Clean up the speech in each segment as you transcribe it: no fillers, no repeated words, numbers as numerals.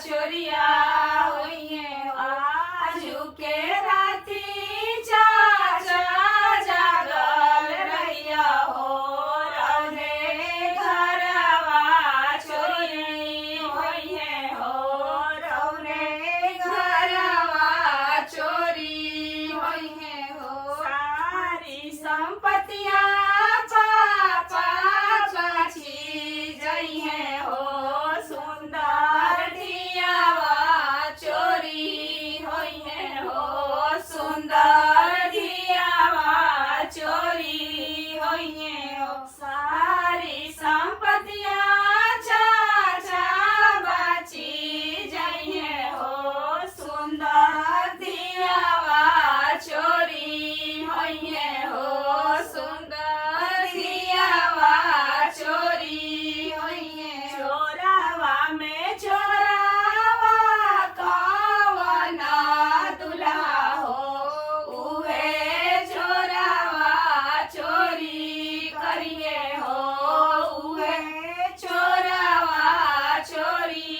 चोरिया होइए हो। आजू के राती चाचा जागल रहिया हो, रौरे घरवा चोरी होइए हो, रौरे घरवा चोरी होइए हो। सारी संपत्तियाँ पापा बाची जइहे हो, सुंदर धियावा चोरी होइहे हो, सुंदर धियावा चोरी होइहे हो। सारी संपत्तियाँ चाचा बाची जइहे हो, सुंदर धियावा चोरी होइहे हो, सुंदर धियावा चोरी होइहे। चोरावा में चोरावा कवना दुल्हा हो, उहे चोरावा चोरी करिए हो, उहे चोरावा चोरी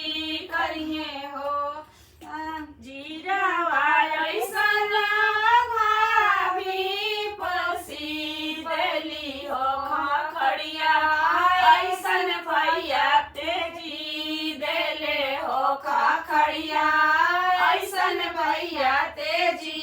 करिए हो। जीरावा ऐसन भाभी पसी देली हो, खखड़िया ऐसन भैया तेजी देले हो, खखड़िया ऐसन भैया तेजी